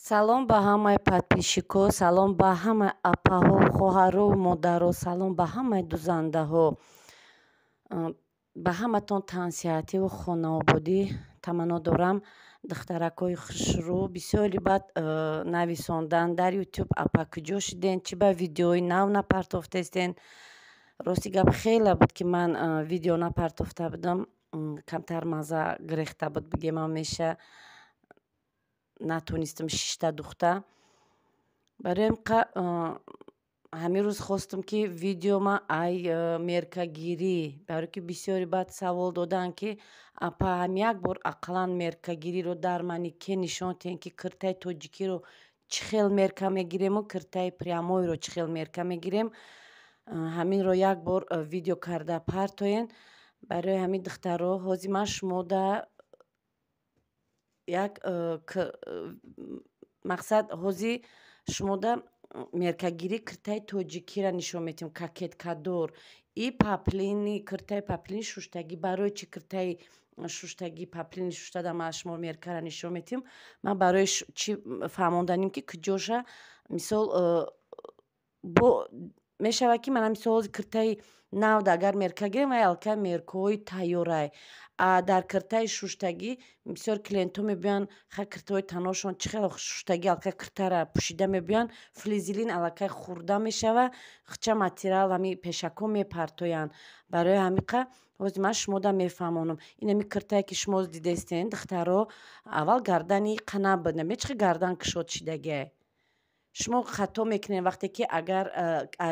Салом ба ҳамаи подписчикҳо, салом ба ҳамаи апаҳо, хоҳару модаро, салом ба ҳамаи дузандаҳо. Ба ҳаматон тансиҳативу хонаободӣ таманно дорам. Духтаракҳои хушрӯ бисёри баъд нависондан дар Ютуб: апа, куҷо шиден, чӣ ба видеои нав напартофтестен? Рости гап, хеле буд, ки ман видео напартофта будам. Камтар мазза гирехта буд, бигемам меша, натонистам шишта духта. Барои ҳамин рӯз хостам, ки видеома ай меркагирӣ, барое ки бисёри баъд савол доданд, ки апа, ҳам як бор ақаллан меркагириро дар манекен нишон диҳем, ки киртаи тоҷикиро чӣ хел мерка мегирему киртаи прямойро чӣ хел мерка мегирем. Ҳаминро як бор видео карда партоен. Барои ҳамин, духтаро, ҳозир ман шумода як мақсад, ҳозир шумода меркагирии киртаи тоҷикиро нишон медиҳем, кокеткадор и поплини, киртаи поплини шуштагӣ. Барои чӣ киртаи шуштагӣ, поплини шуштада ман шумо меркара нишон медиҳем? Ман барои чӣ фаҳмонданим, ки куҷоша мисол бо мешавад, ки мана мисол ҳозир киртаи навда агар мерка гирем, вай аллакай меркаҳои тайёрай. А дар киртаи шуштагӣ бисёр клиентҳо мебиёянд, ха, киртаҳои таношон чӣ хел шуштагӣ, аллакай киртара пӯшида мебиёянд, флизелин аллакай хӯрда мешава, хча материал ҳами пешакҳо мепартоянд. Барои ҳамиқа ҳозир ман шумода мефаҳмонам. Инами киртае, ки шумо дидестен, духтаро, аввал гардани қана буд, намечи хел гардан кушод шидагиай. Шумо хато мекунед, вақте ки агар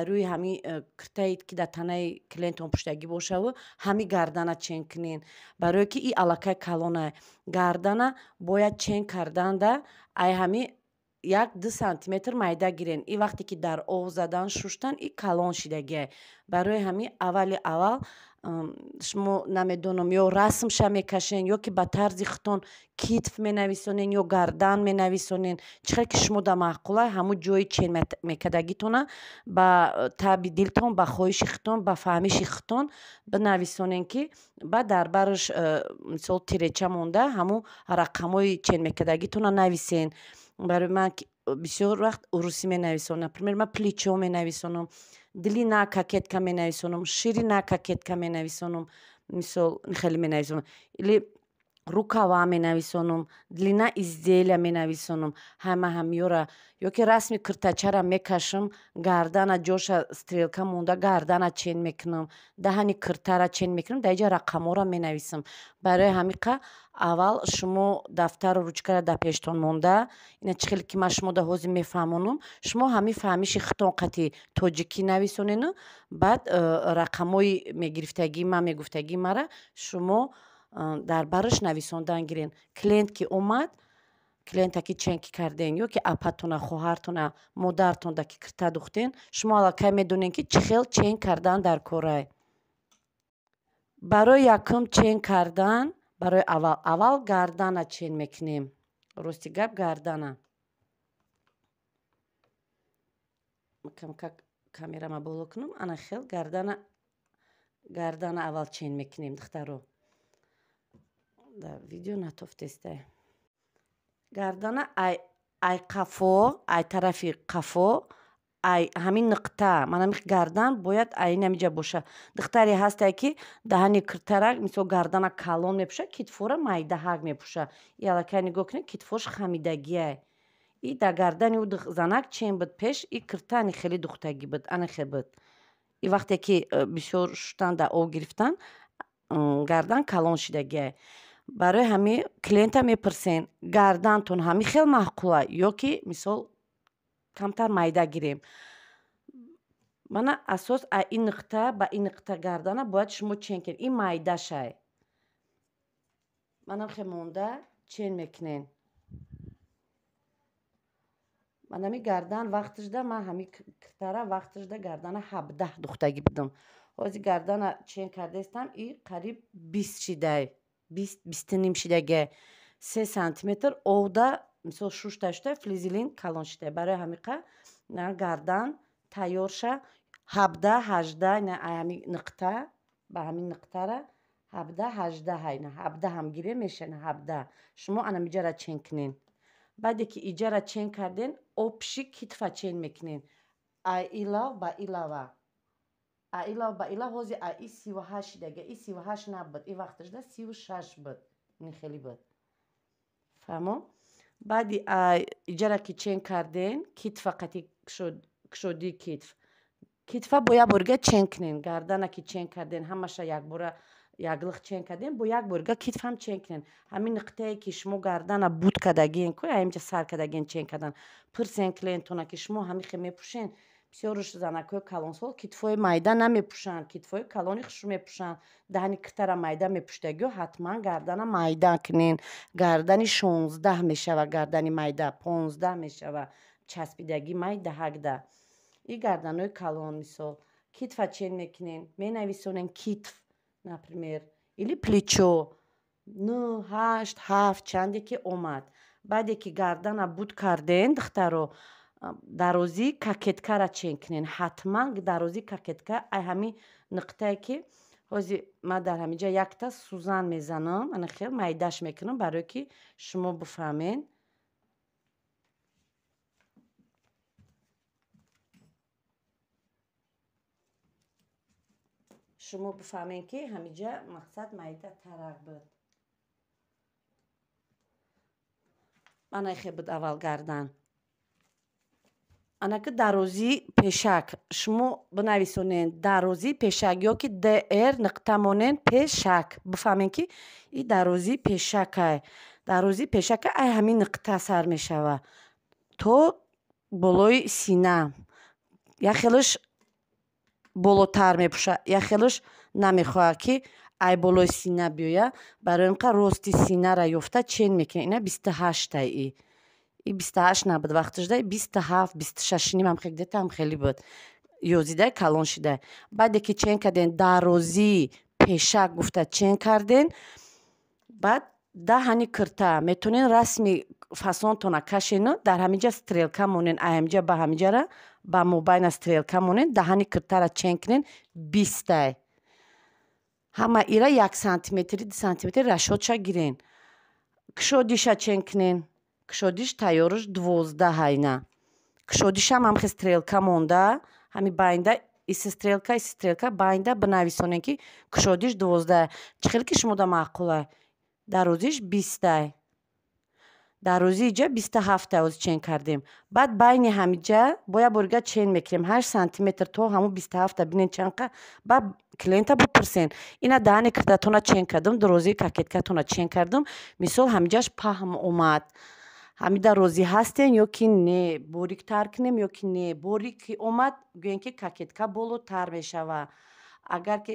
рӯи ҳами киртае, ки дар танаи клиентон пуштагӣ бошаву, ҳами гардана чен кунед, барое ки и аллакай калонай. Гардана бояд чен карданда ай ҳами 1-2 сантиметр майда гирен. И вақте ки дар об задан, шуштан, и калон шидагиай. Барои ҳами аввали аввал шумо, намедонам, ё расмша мекашен, ё ки ба тарзи худтон китф менависонен, ё гардан менависонен, чӣ хел ки шумо да маъқулай, ҳамун ҷои чен мекардагитона ба таби дилтон, ба хоҳиши худтон, ба фаҳмиши худтон бинависонен, ки баъд дар бараш мисол тиреча монда, ҳамун рақамҳои чен мекардагитона нависен. Барои ман бисёр вақт урусӣ менависонам. Например, ман плечо менависонам, длина кокетка менависонам, ширина кокетка менависонам, мисол хеле менависонам, или рукава менависонам, длина изделия менависонам, ҳама ҳамёра, ё ки расми киртачара мекашам, гардана ҷоша стрелка монда, гардана чен мекунам, даҳани киртара чен мекунам, дар инҷа рақамҳоро менависам. Барои ҳамиқа аввал шумо дафтару ручкаро дар пештон монда, ина чӣ хеле ки ман шумода ҳозир мефаҳмонам, шумо ҳамин фаҳмиши худтон қати тоҷикӣ нависонену баъд рақамҳои мегирифтагии ман, мегуфтагии мара шумо дар бараш нависондан гирен. Клиент ки омад, клиента ки чен ки карден, ё ки апатона, хоҳартона, модартонда ки кирта духтен, шумо аллакай медонед, ки чӣ хел чен кардан дар корай. Барои якум чен кардан, барои аввал аввал гардана чен мекунем. Рости гап, гардана камкак камерама боло кунам, ана хел гардана, гардана аввал чен мекунем, духтаро. Дар видео натофтестай. Гардана ай қафо, ай тарафи қафо, ай ҳамин нуқта, ман ҳамин гардан бояд ай ҳамиҷа боша. Духтаре ҳастае, ки даҳани киртара, мисол, гардана калон мепӯша, китфора майдаҳак мепӯша. И аллакай нигоҳ кунед, китфош хамидагиай. И дар гардани ӯ занак чен буд пеш, и кирта ани хеле духтагӣ буд, ана хел буд. И вақте ки бисёр шуштан, дар об гирифтан, гардан калон шидагиай. Барои ҳамин клиента мепурсен: гардантон ҳамин хел маъқула, ё ки мисол камтар майда гирем? Мана асос ай ин нуқта ба ин нуқта гардана бояд шумо чен кунед. Ин майдашай, манам хел монда чен мекунен. Ман ҳами гардан вақташда, ман ҳами киртара вақташда гардана 17 духтагӣ будам. Ҳозир гардана чен кардаистам, и қариб 20 шидай, 20, 20,5 шидагиай. 3 сантиметр овда, мисол, шушта шуда, флизелин калон шидай. Барои ҳамиқа гардан тайёр ша, 17, 18, ҳами нуқта ба ҳамин нуқтара 17, 18 ҳай, 17 ҳам гире меша, 17. Шумо анамиҷара чен кунен. Баъде ки иҷара чен карден, общий китфа чен мекунен. Ай илав ба илава. А илав ба илав ҳози а и 38 дага, и 38 набуд, и вақташда 36 буд. Ин хеле буд. Фаҳмо? Баъди иҷара ки чен карден, китфа қати кушодии китф. Китфа бо як борга чен кунен, гардана ки чен карден, ҳамаша якбора яклиқ чен карден, бо як борга китф ҳам чен кунен. Ҳамин нуқтае ки шумо гардана буд кардагиен, ку ҳаминҷа сар кардагиен чен кардан. Пурсен клиентона ки шумо ҳамин хел мепӯшен. Бисёруш занакҳои калонсол китфҳои майда намепӯшанд, китфҳои калони хушу мепӯшанд. Даҳани китара майда мепӯшидагиё ҳатман гардана майда кунен. Гардани 16 мешава, гардани майда 15 мешава, часпидагӣ майдаҳакда. И гарданои калон мисол. Китфа чен мекунен, менависонен китф, например, или плечо. 9, 8, 7 чанде ки омад. Баъде ки гардана буд карден, духтаро, дарозии кокеткара чен кунен. Ҳатман дарозии кокетка ай ҳамин нуқтае ки ҳози ман дар ҳаминҷа якта сӯзан мезанам, ана хел майдаш мекунам барое ки шумо бифаҳмен. Шумо бифаҳмен ки ҳаминҷа мақсад майда тарак буд. Ана хел буд аввал гардан. Анаки дарозии пешак. Шумо бинависонен дарозии пешак ё ки ДР нуқта монен пешак. Бифаҳмен ки и дарозии пешакай. Дарозии пешака ай ҳамин нуқта сар мешава то болои сина. Як хелаш болотар мепӯша, як хелаш намехоҳад ки ай болои сина биёя. Барои ин қа рости синара ёфта чен мекунем. Ина 28-тай и. И 28 набуд вақташда, 27, 26 ним ҳам хел где-то ҳам хеле буд. Ёзидай калон шидай. Баъде ки чен карден дарозии пешак гуфта чен карден, баъд даҳани кирта метонен расми фасонтона кашену дар ҳаминҷа стрелка монен, ай ҳаминҷа ба ҳаминҷара ба мобайна стрелка монен, даҳани киртара чен кунен 20-тай. Ҳама ира 1 сантиметри, 2 сантиметри рашодша гирен. Кушодиша чен кунен. Кушодиш тайёрш 12 ҳайна. Кушодишам ҳам хел стрелка монда, ҳами байнда иси стрелка, иси стрелка байнда бинависонен ки кушодиш 12. Чӣ хел ки шумода маъқулай? Дарозиш 20-тай. Дарозии иҷа 27-тай ҳозир чен кардем. Баъд байни ҳамиҷа бо як борига чен мекунем 8 сантиметр то ҳамун 27-та бинен чанд қа. Баъд клиента бипурсен. Ина даҳани киртатона чен кардам, дарозии кокеткатона чен кардам. Мисол ҳамиҷаш паҳм омад. Ҳамида розӣ ҳастен ё ки не, бориктар кунем ё ки не. Борик ки омад, гӯем ки кокетка болотар мешава. Агар ки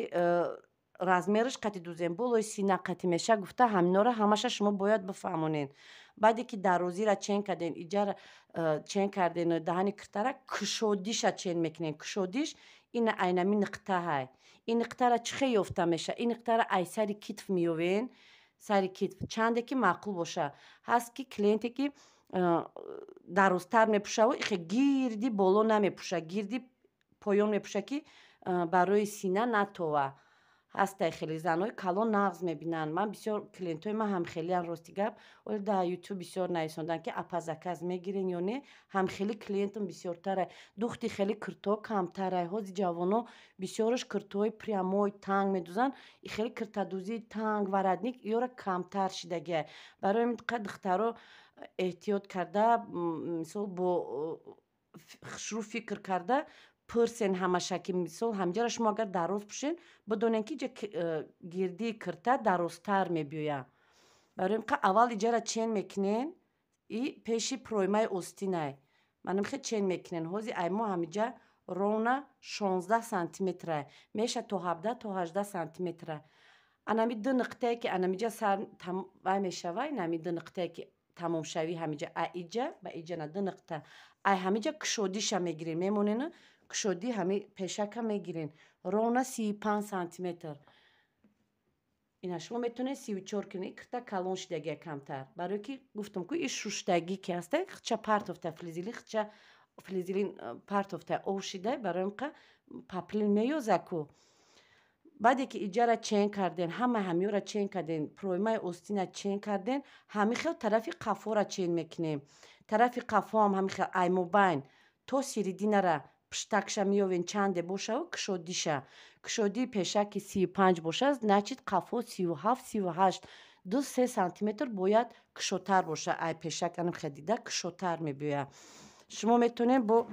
размераш қати дузем, болои сина қати меша гуфта, ҳаминора ҳамаша шумо бояд бифаҳмонед. Баъде ки дарозира чен карден, иҷара чен карден, даҳани киртара кушодиша чен мекунен. Кушодиш ина айнами нуқтаҳай. Ин нуқтара чӣ хел ёфта меша? Ин нуқтара ай сари китф меёвен. Сари китф чанде ки маъқул боша. Ҳаст ки клиенте ки дарозтар мепӯшаву ихе гирди боло намепӯша, гирди поён мепӯша ки барои сина натова. Ҳастай хеле занҳои калон нағз мебинанд. Ман бисёр клиентҳои ман ҳамхелиан, рости гап. Оли дар ютуб бисёр нависонданд ки апа заказ мегирен ё не. Ҳамхели клиентам бисёртарай. Духти хеле киртҳо камтарай. Ҳози ҷавоно бисёраш киртҳои прямой танг медузанд. И хеле киртадузии танг воротник ёра камтар шидагиай. Барои ҳамин қад духтаро эҳтиёт карда, мисол бо хушрӯ фикр карда пурсен ҳамаша ки мисол ҳамҷара шумо агар дароз пӯшен, бидонен ки иҷа гирдии кирта дарозтар мебиёяд. Барои ин қа аввал иҷара чен мекунен и пеши проймаи остинай. Манам хел чен мекунен. Ҳози ай мо ҳамиҷа ровно 16 сантиметрай. Меша то 17, то 18 сантиметра. Анами ду нуқтае ки анамиҷа сар вай мешава, инами ду нуқтае ки тамомшавӣ ҳамиҷа ай иҷа ба иҷа на ду нуқта. Ай ҳамиҷа кушодиша мегирен, мемонен кушодӣ ҳами пешака мегирен. Ровно 35 сантиметр. Ина шумо метавонед 34 кунед, кирта калон шидагия камтар. Барое ки гуфтам ку и шуштагӣ ки ҳаста, хича партофта флизелин, хича флизелин партофта ов шида, барои ин қа паплин меёза ку. Баъде ки иҷара чен карден, ҳама ҳамиёра чен карден, проймаи остина чен карден, ҳамин хел тарафи қафора чен мекунем. Тарафи қафоам ҳамин хел аймобайн то серединара пуштакша меёвен, чанде бошаву кушодиша. Кушодии пешаки 35 бошад, значит, қафо 37, 38, 2-3 сантиметр бояд кушодтар боша ай пешак. Анам хел дида, кушодтар мебиёяд. Шумо метавонед бо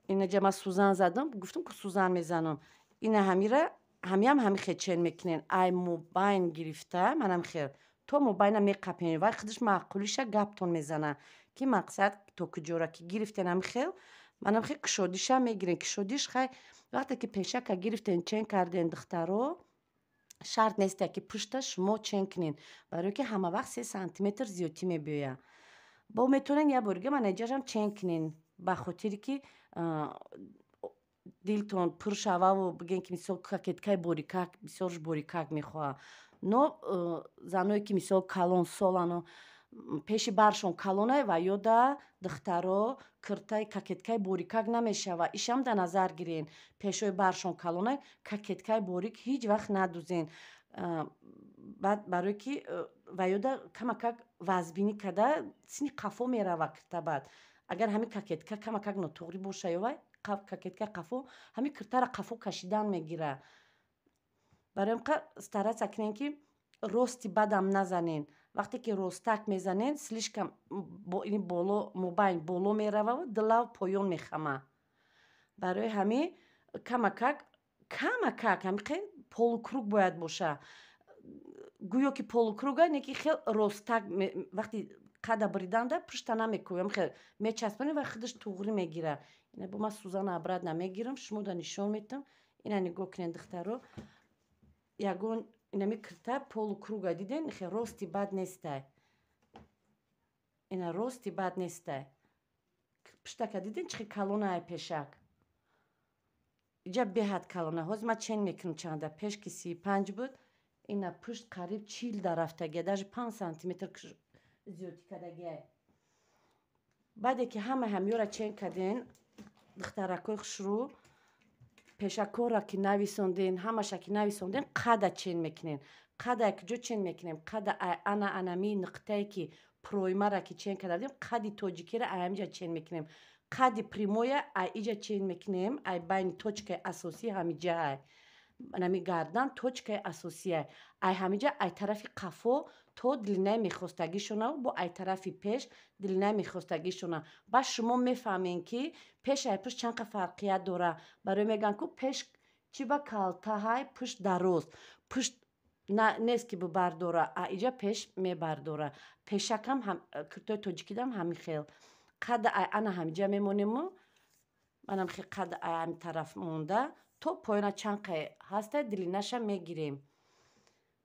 инаҷа, ман сӯзан задам, гуфтам, ки сӯзан мезанам. Ина ҳамира, ҳамиам ҳами хел чен мекунен, ай мобайн гирифта, манам хел то мобайна меқапен. Вай худаш маъқулиша гаптон мезана, ки мақсад то куҷора ки гирифтен. Ҳами хел, манам хел кушодиша мегирен. Кушодиш хай, вақте ки пешака гирифтен, чен карден, духтаро, шарт несте, ки пушта шумо чен кунен, барое ки ҳама вақт 3 сантиметр зиёдтӣ мебиёяд. Бо метавонен як бор дига манаҷашам чен кунен, ба хотире ки дилтон пур шававу бигӯен, ки мисол кокеткаи борикак, бисёрш борикак мехоҳад. Но заное ки мисол калонсолану пеши баршон калонай ва ёда, духтаро, киртаи кокеткаи борикак намешава. Ишам дар назар гирен: пешои баршон калонай, кокеткаи борик ҳеҷ вақт надузен. Баъд барое ки ва ёда камакак вазбинӣ карда, сини қафо мерава кирта. Баъд агар ҳамин кокетка камакак нотуғрӣ боша ё вай кокетка қафо, ҳамин киртара қафо кашидан мегира. Барои ҳамқа стараться кунем, ки рости бадам назанен. Вақте ки ростак мезанен, слишком боло, мобайн боло мерававу дилав поён мехама. Барои ҳамин камакак, камакак ҳамиқе полукруг бояд боша, гӯё ки полукруга, не ки хел ростак. Вақти қада буриданда пушта намекӯям, хел мечаспонем ва худаш туғрӣ мегира. Ина бо ман сӯзана обратно мегирам, шумо да нишон метам. Ина нигоҳ кунед, духтаро, ягон инами кирта полукруга диден, хел рости бад нестай. Ина рости бад нестай. Пуштака диден, чӣ калонае пешак, иҷа беҳад калона. Ҳозир ман чен мекунам чанда. Пеш ки 35 буд, ина пушт қариб 40 да рафтагия, даже 5 сантиметр зиёдтӣ кардагиай. Баъде ки ҳама ҳамёра чен карден, духтаракои хушрӯ, пешакора ки нависонден, ҳамаша ки нависонден, қада чен мекунен. Қада куҷо чен мекунем? Қада ана анами нуқтае ки проймара ки чен карда будем, қади тоҷикиро ай ҳамиҷа чен мекунем. Қади прямоя ай иҷа чен мекунем, ай байни точкаи асосӣ ҳамиҷаай, анами гардан точкаи асосия. Ай ҳамиҷа, ай тарафи қафо то длинаи мехостагишонаву бо ай тарафи пеш длинаи мехостагишона. Баъд шумо мефаҳмем, ки пеш ай пушт чанд қа фарқият дора. Барои мегӯянд ку, пеш чӣ ба калтаҳай, пушт дароз. Пушт нест, ки бибардора, а иҷа пеш мебардора. Пешакам, киртои тоҷикидам ҳамин хел. Қада ай ана ҳамиҷа мемонему, манам хел қада ай ҳами тараф монда то поёна чанд қай ҳаста, длинаша мегирем.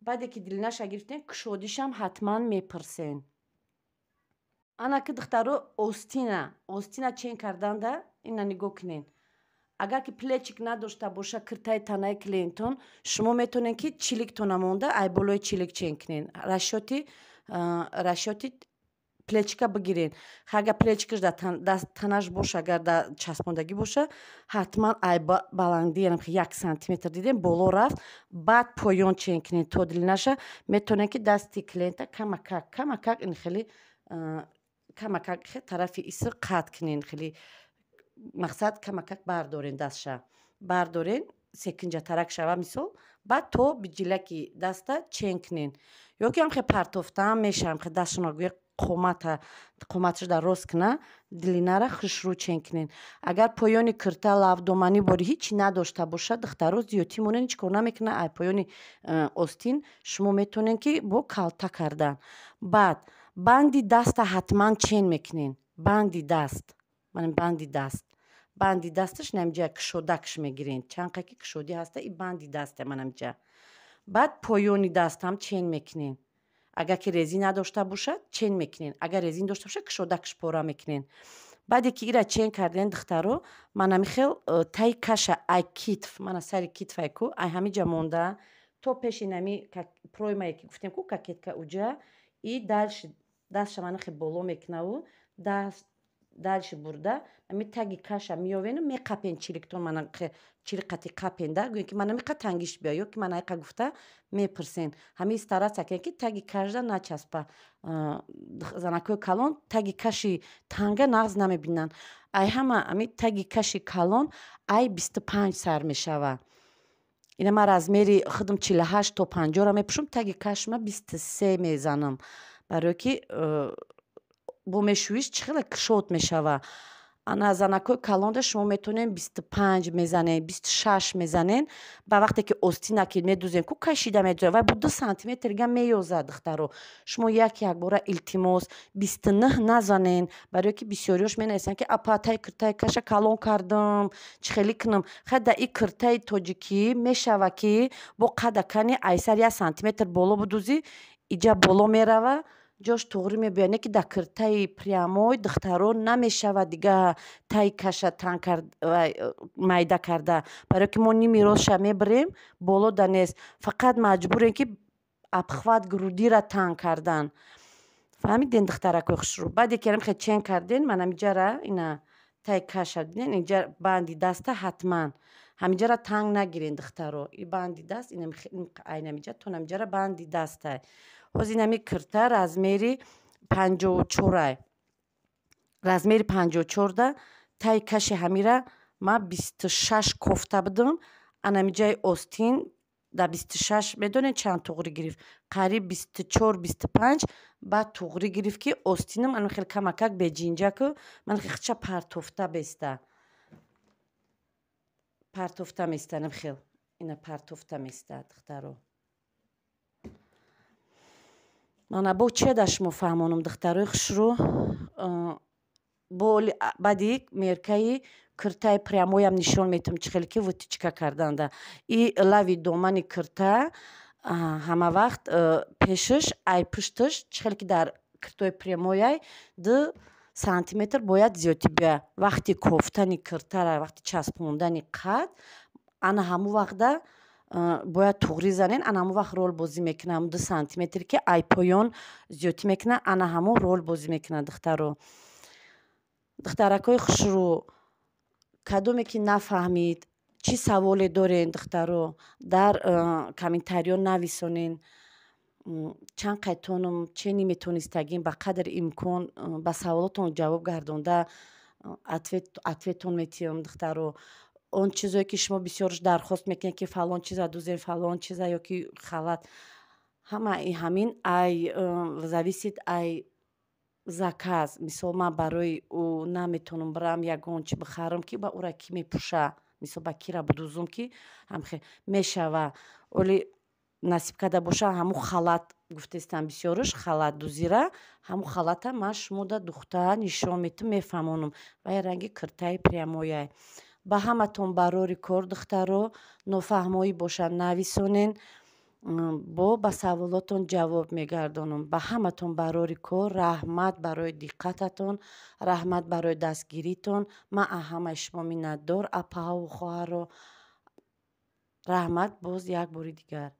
Баъде ки длинаша гирифтем, кушодишам ҳатман мепурсен. Ана ки, духтаро, остина чен карданда ина нигоҳ кунен. Агар ки плечик надошта боша киртаи танаи клиентон, шумо метавонед, ки чиликтона монда, ай болои чилик чен кунен, расчёти плечика бигирен. Агар плечикаш дар танаш боша, агар дар часпондагӣ боша, ҳатман ай баландӣ 1 сантиметр дидем, боло рафт, баъд поён чен кунен то длинаша. Метавонед, ки дасти клиента камакак, камакак ин хеле камакак тарафи иср қатъ кунен, хеле мақсад камакак бардорен, дастша бардорен, секинҷатарак шава мисол. Баъд то биҷилаки даста чен кунен ё ки ҳамхе партофтаам мешавам, хе дастшона гӯя қоматаш дар рост куна, длинара хушрӯ чен кунен. Агар поёни кирта лавдоманӣ бори ҳичи надошта бошад, духтаро, зиёдтӣ монен, ҳеҷ кор намекунад. Ай поёни остин шумо метавонед, ки бо калта кардан. Баъд банди даста ҳатман чен мекунен. Банди даст, банди даст, банди дасташ намиҷа кушодакш мегирен, чанд қа ки кушодӣ ҳаста, и банди дасте манамиҷа. Баъд поёни дастам чен мекунен. Агар ки резин надошта бошад, чен мекунен, агар резин дошта бошад, кушодакш пора мекунен. Баъде ки ира чен карден, духтаро, манами хел таи каша ай китф, мана сари китфай ку, ай ҳамиҷа монда то пеши нами проймае ки гуфтем ку, кокетка уҷа и дальше дастша мана хел боло мекунаву даст. Дальше бурда ами таги каша меовену меқапен, чиликтон мана чилиқати қапенда, гӯем, ки мана миқа тангиш биё ё ки мана иқа гуфта мепурсен. Ҳамин стараться кунед, ки таги кашда начаспа. Занакҳои калон таги каши танга нағз намебинанд. Ай ҳама ами таги каши калон ай 25 сар мешава. Ина ман размери худам 48 то 50-ро мепӯшам, таги кашма 23 мезанам, барое ки бо мешӯиш чӣ хеле кушод мешава. Ана занакҳои калонда шумо метавонед 25 мезанед, 26 мезанед. Ба вақте ки остина ки медузем, ку кашида медузем, вай бо 2 сантиметр дига меёзад. Духтаро, шумо як якбора, илтимос, 29 назанен, барое ки бисёриёш менависанд, ки апа, тай киртаи каша калон кардам, чӣ хеле кунам? Хай, да и киртаи тоҷикӣ мешава, ки бо қадакани айсар 1 сантиметр боло будузӣ, иҷа боло мерава, ҷош туғрӣ мебиёяд. Не ки дар киртаи прямой, духтаро, намешавад дига таи каша танг майда карда, барое ки мо ними ростша мебирем, боло да нест. Фақат маҷбурем, ки обхват грудира танг кардан. Фаҳмиден, духтаракои хушрӯ? Баъде ки хе чен карден, ман ҳамиҷара ина таи каша диден, инҷа банди даста ҳатман ҳамиҷара танг нагирен, духтаро. И банди даст айнамиҷа то намиҷара банди дастай. Ҳозир инами кирта размери 54-ай. Размери 54-да таи каши ҳамира ман 26 кофта будам. Анамиҷаи остин да 26 медонед чанд туғрӣ гирифт? Қариб 24, 25 баъд туғрӣ гирифт, ки остинам ана хеле камакак беҷинҷаку ман хеле партофта беста, партофта места, хел ина партофта места. Духтаро, мана бо че да шумо фаҳмонам, духтарои хушрӯ? Бо баъди меркаи киртаи прямоям нишон метавам, чӣ хеле ки вытачка карданда. И лави домани кирта ҳама вақт пешаш ай пушташ, чӣ хеле ки дар киртои прямояй, 2 сантиметр бояд зиёдтӣ биёяд. Вақти кофтани киртара, вақти часпондани қад, ана ҳамун вақта бояд туғрӣ занен. Ана ҳамун вақт рол бозӣ мекунад ҳамун 2 сантиметре, ки ай поён зиёдтӣ мекунад, ана ҳамун рол бозӣ мекунад. Духтаро, духтаракҳои хушрӯ, кадоме ки нафаҳмид, чӣ саволе дорен, духтаро, дар комментариё нависонен. Чанд қайтонам че неметонистагим, ба қадри имкон ба саволотон ҷавоб гардонда ответон метиҳам. Духтаро, он чизое ки шумо бисёрш дархост мекунед, ки фалон чиза дузем, фалон чиза ё ки халат, ҳамаи ҳамин ай зависит ай заказ. Мисол, ман барои ӯ наметавонам бирам ягон чи бихарам, ки ба ӯра кӣ мепӯша, мисол, ба кира будузум, ки ҳамхе мешава. Оли насиб карда боша, ҳамун халат гуфтестам, бисёрш халат дузира, ҳамун халата ман шумода духта нишон метам, мефаҳмонам. Вай ранги киртаи прямояй. Ба ҳаматон барори кор, духтаро. Нофаҳмоӣ бошад, нависонен, бо ба саволотон ҷавоб мегардонам. Ба ҳаматон барори кор, раҳмат барои диққататон, раҳмат барои дастгиритон. Ман аз ҳамаи шумо миннатдор, апаҳову хоҳарро. Раҳмат боз як бори дигар.